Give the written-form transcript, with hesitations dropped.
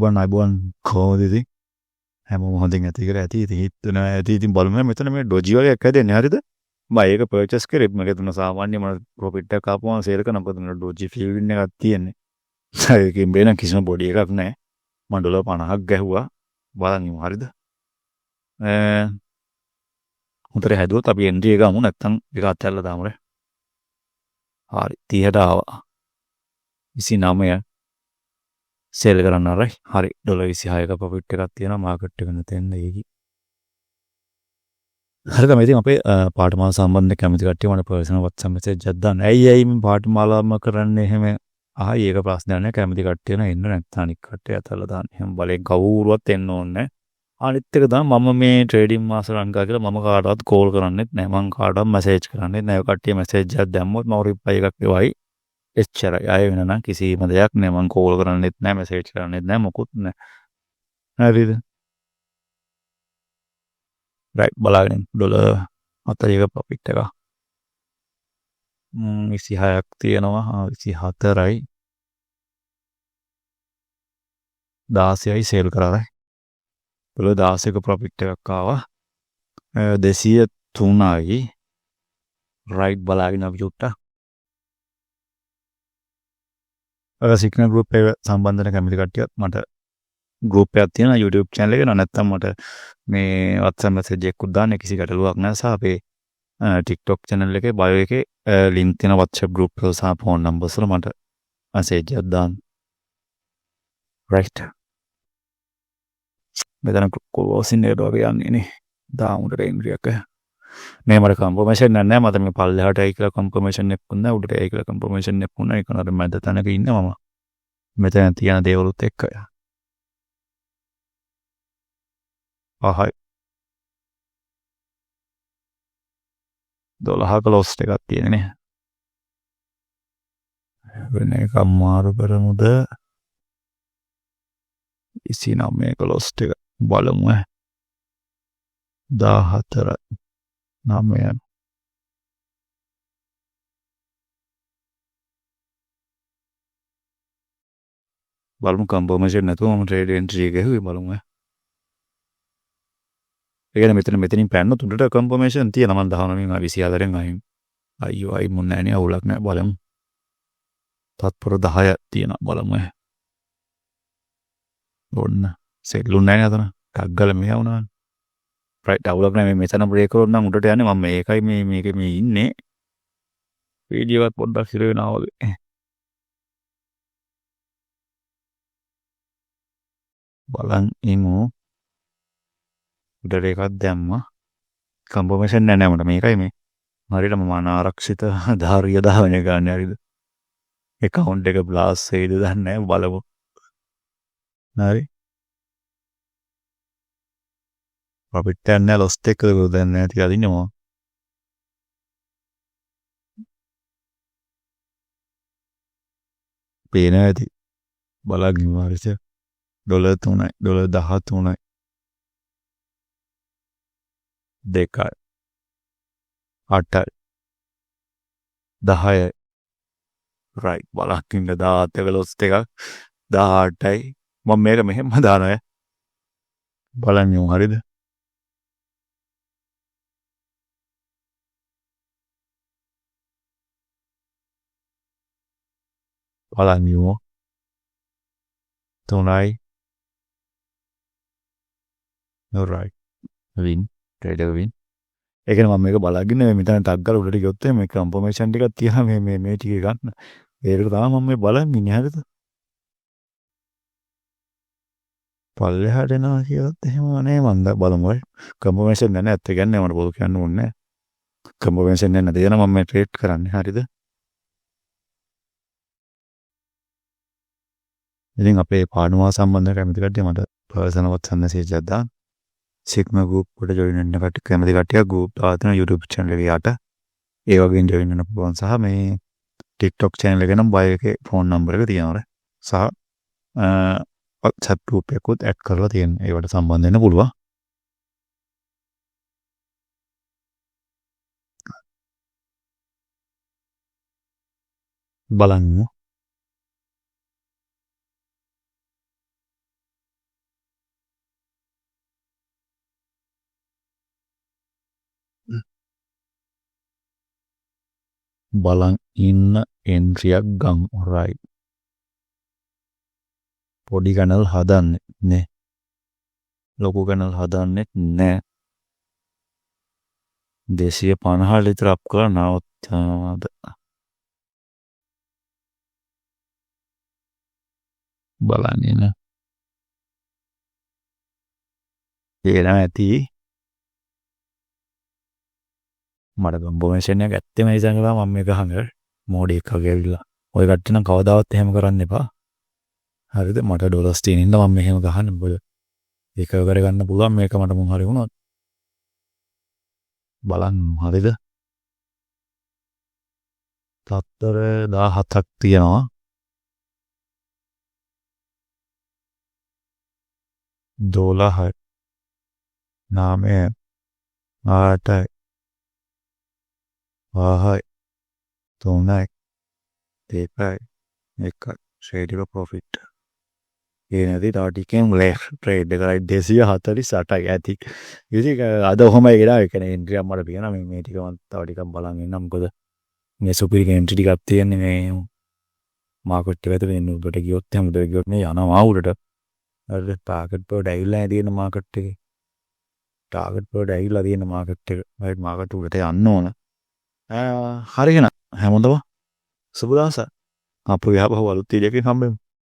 අයිබෝන් අයිබෝන් කොහොමද ඉතින්? හැමෝම හොඳින් ඇති කියලා ඇති. ඉතින් හිතනවා ඇති. ඉතින් බලමු මෙතන මේ ඩොජි වගේ එකක් හැදෙන්නේ හරිද? මම ඒක පර්චේස් කරේ. මගේ තුන සාමාන්‍ය මම ප්‍රොෆිට් එකක් ආපුවම සේල් කරන මොකද මට ඩොජි ෆීලිං එකක් තියෙන්නේ. ඒකෙන් වෙන කිසිම බොඩි එකක් නැහැ. මම ඩොලර් 50ක් ගැහුවා. බලන් ඉමු හරිද? හොඳට හැදුවොත් අපි එන්ට්‍රි එක ගමු, නැත්තම් ඒක අත්හැරලා දාමු රේ. හරි 30ට ආවා. 29 සේල් කරන්න හරි. හරි ඩොලර් 26ක ප්‍රොෆිට් එකක් තියෙනවා මාකට් එක නැතෙන්න ඒකි. හරි තමයි. ඉතින් අපේ පාඨමාලා සම්බන්ධ කැමති කට්ටිය මට පර්සනල් WhatsApp message එකක් දාන්න. ඇයි ඇයි මේ පාඨමාලාවම කරන්නේ එහෙම? ආයි ඒක ප්‍රශ්නයක් නෑ. කැමති කට්ටිය නම් එන්න, නැත්නම් අනික් කට්ටිය අතල්ලා දාන්න. එහෙම බලෙන් කවුරුවත් එන්න ඕනේ නෑ. අනිත් එක තමයි මම මේ ට්‍රේඩින් මාස්ටර් ලංකා කියලා මම කාටවත් කෝල් කරන්නෙත් නෑ. මං කාටවත් මැසේජ් කරන්නෙත් නෑ. ඔය කට්ටිය මැසේජ් එකක් දැම්මොත් මම රිප්ලයි එකක් එවයි. එච්චරයි. ආයෙ වෙන නම් කිසිම දෙයක් නෑ. මං කෝල් කරන්නෙත් නෑ, මැසේජ් කරන්නෙත් නෑ, මොකුත් නෑ. හරිද? රයිට් බලාගෙන ඉන්න. ඩොලර් 40ක ප්‍රොෆිට් එකක්. 26ක් තියෙනවා. 24යි. 16යි සේල් කරා රයි. ඩොලර් 16ක ප්‍රොෆිට් එකක් ආවා. 203යි. රයිට් බලාගෙන අපි චුට්ටක්. ඔය සිග්නල් ගෲප් එක සම්බන්ධ වෙන කැමති කට්ටියත් මට ගෲප් එකක් තියෙනවා YouTube channel එකේ. නැත්නම් මට මේ WhatsApp message එකකුත් දාන්න, කිසි ගැටලුවක් නෑ. සහ අපේ TikTok channel එකේ bio එකේ link තියෙන WhatsApp group එක සහ phone numbers වල මට මැසේජ් එකක් දාන්න. රයිට්. මෙතන ක්ලෝසින් එකට වගේ යන්නේ නේ. දාමු එන්ට්‍රි එක. මේ මට කන්ෆර්මේෂන් නෑ. මට මේ පල්ලෙහාට ඇයි කියලා කන්ෆර්මේෂන් එකක් නෑ, උඩට ඇයි කියලා කන්ෆර්මේෂන් එකක් නෑ. ඒක නේද මැද තැනක ඉන්නේ මම. මෙතන තියෙන දේවලුත් එක්ක. පහයි 12ක ලොස් එකක් තියෙන්නේ නේ. වෙන එකක් මාරු කරමුද? 29ක ලොස් එක බලමු ඈ. 14 9 බලමු. කන්ෆර්මේෂන් නැතුව මම ට්‍රේඩ් එන්ට්‍රි එක ගැහුවේ. බලමු ඈ. ඒ කියන්නේ මෙතන මෙතනින් පැන්නොත් උඩට කන්ෆර්මේෂන් තියෙනවා. මම 19න් 24න් අයින්. අයියෝ අයි මුන් නෑනේ, අවුලක් නෑ, බලමු. තත්පර 10ක් තියෙනවා, බලමු ඈ. ඔන්න සෙල්ලුම් නෑනේ අතන. ටක් ගාලා මෙහා වුණානේ. රයිට් අවුලක් නෑ. මේ මෙතන බ්‍රේක් කරොත් නම් උඩට යන්නේ. මම මේකයි මේ මේකේ මේ ඉන්නේ. වීඩියෝ එකත් පොඩ්ඩක් හිර වෙනවා වගේ. බලන් ඉමු. උඩට එකක් දැම්මා. කන්ෆර්මේෂන් නෑ නෑ මට. මේකයි මේ හරියටම මම අනාරක්ෂිත ධාරිය ධාවනය ගන්න හරිද? ඇකවුන්ට් එක බ්ලාස්ට් වෙයිද දන්නේ නෑ, බලමු. හරි. ප්‍රොෆිට් එකක් නෑ, ලොස් එකද දන්නේ නෑ ටික අදින්නේ මම. පේනවා ඇති. බලන් ඉමු හරිද? ඩොලර් 3යි, ඩොලර් 13යි. 2යි 8යි 10යි. රයිට් බලන් ඉන්න. 17ක ලොස් එකක් 18යි. මම මේක මෙහෙම දානවා ඈ. බලන් ඉමු හරිද? බලන් ඉමු. 3යි. Alright. Win. Trade එක වින්. ඒ කියන්නේ මම මේක බලාගෙන මේ මෙතන ටක් ගාලා උඩට ගියොත් එහෙම මේ කන්ෆර්මේෂන් ටිකක් තියලා මේ මේ මේ ටික ගන්න. ඒකට තමයි මම මේ බලන් ඉන්නේ හරිද? පල්ලෙහාට එනවා කියලාත් එහෙම නෑ මං. බලමු හරි. කන්ෆර්මේෂන් නෑ ඇත්ත කියන්නේ මට බොරු කියන්න ඕනේ නෑ. කන්ෆර්මේෂන් නෑ නැති වෙන මම මේ ට්‍රේඩ් කරන්නේ හරිද? ඉතින් අපේ පාඩුවා සම්බන්ධ කැමති කට්ටිය මට පර්සනල් WhatsApp message එකක් දාන්න. සිග්මා ගෲප් වලට ජොයින් වෙන්න කට්ටිය කැමති කට්ටිය ගෲප් දාලා තියෙනවා YouTube channel එකේ යට. ඒ වගේම ජොයින් වෙන්න පුළුවන්. සහ මේ TikTok channel එකේ නම් bio එකේ ෆෝන් නම්බර් එක තියෙනවා රේ. සහ WhatsApp group එකකුත් ඇඩ් කරලා තියෙනවා. ඒවට සම්බන්ධ වෙන්න පුළුවන්. බලන්න. බලන් ඉන්න එන්ට්‍රියක් ගමු. රයිට්. පොඩි කැනල් හදන්නේ නේ. ලොකු කැනල් හදන්නෙත් නෑ. 250 විතර අප් කරලා නවත්තනවාද? බලන්න ඉන්න. පේනවා ඇති. මට කන්ෆර්මේෂන් එකක් ඇත්තෙම ඉතින් මම මේක අහන්නේ මෝඩෙක් වගේ ඇවිල්ලා. ඔය කට්ටිය නම් කවදාවත් එහෙම කරන්න එපා. හරිද? මට ඩොලර්ස් තියෙන හින්දා මම මෙහෙම ගහන්නේ. මොකද ඒක කරගන්න පුළුවන් මේක මට මොන හරි වුණොත්. බලන්න හරිද? තත්තර 17ක් තියෙනවා. 12යි 9යි 8යි 5යි 3යි 2යි 1යි. ට්‍රේඩ් එක ප්‍රොෆිට්. ඒ නැති තව ටිකෙන් ලෙෆ්ට් ට්‍රේඩ් එක රයිට් 248යි ඇති. ඉතින් අද ඔහොමයි ගියා. ඒ කියන්නේ එන්ට්‍රියක් මට තියෙනවා. මේ මේ ටික මම තව ටිකක් බලන් ඉන්නම්. මොකද මේ සුපිරි එන්ට්‍රි ටිකක් තියෙන්නේ මේ මාකට් එක ඇතුලේ. ඉන්න උඩට ගියොත් එහෙම උඩට ගියොත් මේ යනවා උඩට. හරිද? ටාගට් වලට ඇවිල්ලා තියෙන මාකට් එකේ. ටාගට් වලට ඇවිල්ලා තියෙන මාකට් එක. රයිට්, මාකට් උඩට යන්න ඕන. හරි එහෙනම් හැමෝටම සුබ දවසක්. අපි ආපහු අලුත් වීඩියෝ එකකින් හම්බෙමු.